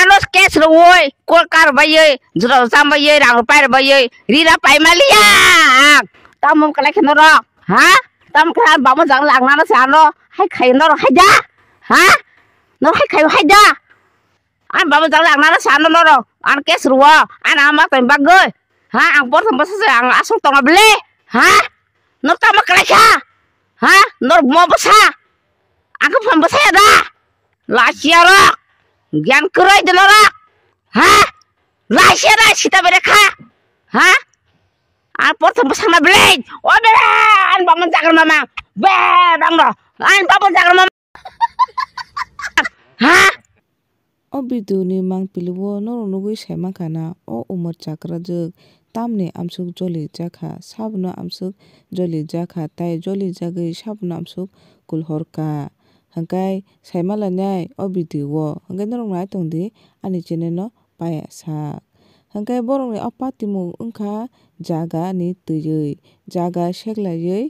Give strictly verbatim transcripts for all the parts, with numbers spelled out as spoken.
Ano case rwui, court kar baiwi, jora jam baiwi, rang rw pai rw baiwi, rira pai maliya ang. Tamo kwlai khe norok, ha? Tamo khe ang babo jang lang nana se ano, hai khai norok hai da, ha? Norok hai khai hai da. Ang babo jang lang nana se ano norok, ang case rwo, ang ama tong bagwi, ha? Ang porthom bwsa se ang aswk tongo bwle, ha? Norok tamo kwlai kha, ha? Norok mo bwsa, ang khe phan bwsa ya da. Lachiarok, gyan kwrwi de norok. Ha? Lachiarok sita bere kha. Ha? Ang porthom bwsakna bwlai. O bere, ang bamon jagar mamang. Be, bang ro. Ang bamon jagar mamang. Ha? O video ni mangpili o norok nugwi sai mankha na, o umor chakrajwk tamni amswk joli jakha, sabono amswk joli jakha, tai joli jagwi sabono amswk kulhorkha. Hwnkhe saima lainai o video o, hwnkhe norok nai tongdi ani channel no paya sak. Hwnkhe borokni o patimung wngkha jaga ni twiwi, jaga seklaiwi,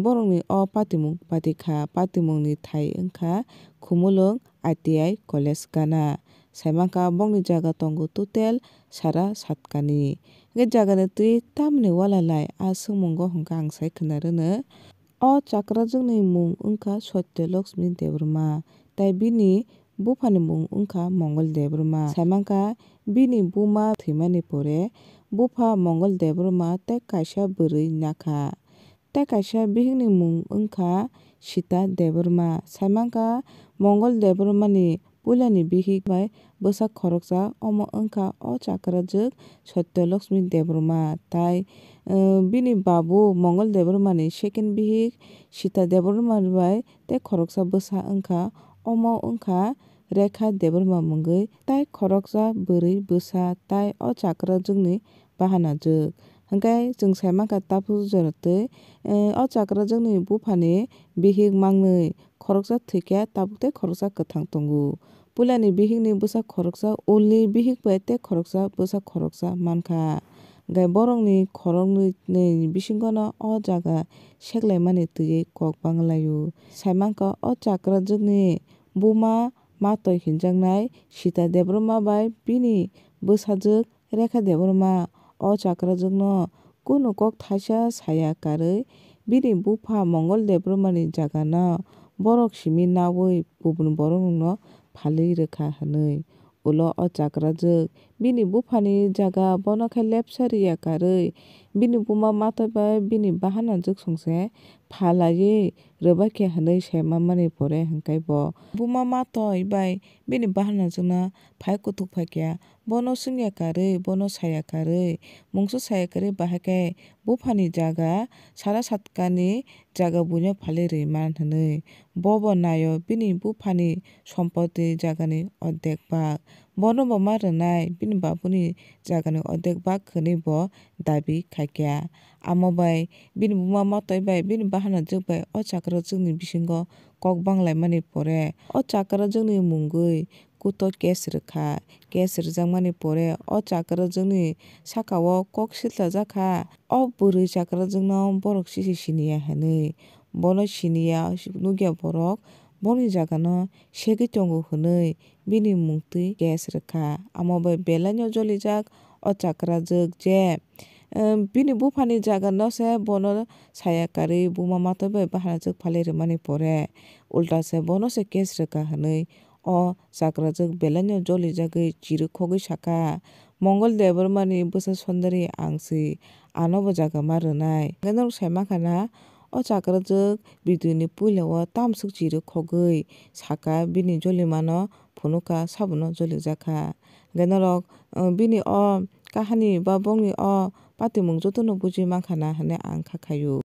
borokni o patimung patikha, patimungni thai wngkha Khumulwng I T I college gana. Saimankha bongni jaga tongo total sara satkani. Hwnkhe jagani twi tamni wala lai a swngmungo hwnkha ang sai khna rwno. O chakrajwkni mung wngkha Satya Lakshmi Debbarma, tai bini buphani mung wngkha Mongol Debbarma. Saimankha bini buma thwimani pore bupha Mongol Debbarma tei kaisa bwrwi nakha. Tei kaisa bihikni mung wngkha Sita Debbarma. Saimankha Mongol Debbarmani puilani bihik bai bwsa khoroksa, omo wngkha o chakrajwk Satya Lakshmi Debbarma. Tai, eh, bini babu Mongol Debbarmani second bihik Sita Debbarma bai tei khoroksa bwsa wngkha, omo wngkha Rekha Debbarma mungwi, tai khoroksa bwrwi bwsa tai o chakrajwkni bahanajwk. Hwnkhe chwng sai mankha tabuk jora twi, eh, o chakrajwkni buphani bihik mangnwi, khoroksa thwikhe tabuk tei khoroksa kwthang tongo. Puilani bihikni bwsa khoroksa, ulni bihik bai tei khoroksa bwsa khoroksa mankha. Hwnkhe borokni khoroknwi ni bisingono o jaga seklaimani twiwi kok banglaio. Sai mankha o chakrajwkni buma Matoi hinjaknai Sita Debbarma bai bini bwsajwk Rekha Debbarma o chakrajwkno kunu kok thaisa saya karwi bini bupha Mongol Debbarmani jagano borok simi naui kubun borokno phalwi rwkha hwnwi. Ulo o chakrajwk bini buphani jaga bono khe lepsa riya karwi bini buma Matoi bai bini bahanajwk songse phalaiwi rwbaikha hwnwi sai manmani pore hwnkhe bo buma Matoi bai bini bahanajwkno phai kuthuk phaikha. Bono swngya karwi, bono saya karwi, mungsa saya karwi, bahai khe buphani jaga sara satkani jaga buino phalwi rwi man hwnwi. Bobo naio bini buphani sompoti jagani ordek bak. Bono bo ma rwnai bini babuni jagani ordek bak hwnwi bo dabi khaikha. Amo bai bini buma Matoi bai bini bahanajwk bai o chakrajwkni bisingo kok banglaimani pore o chakrajwkni mungwi kuto case rwkha. Case rwjakmani pore o chakrajwkni sakao kok siltajak kha. O bwrwi chakrajwkno borok chisi siniya hwnwi. Bono siniya, nukya borok boni jagano segwi tongo hwnwi bini mungtwi case rwkha. Amo bai belaino jolijak o chakrajwk je, em, bini buphani jagano se bono saya karwi buma Matoi bai bahanajwk phalwi rwmani pore ulta se bono se case rwkha hwnwi o chakrajwk belaino jolijagwi chirikhogwi sakha, "Mongol Debbarmani bwsa Sundari ang se, ano bo jaga ma rwnai." Hwnkhe norok sai mankha na, o chakrajwk video ni puila o tamswk chirikhogwi sakha, bini jolimano phunukha, sabono jolijakha. Hwnkhe norok, uh, bini o kahani ba bongni o patimung jotono buji mankha na hwnwi ang kha khaio.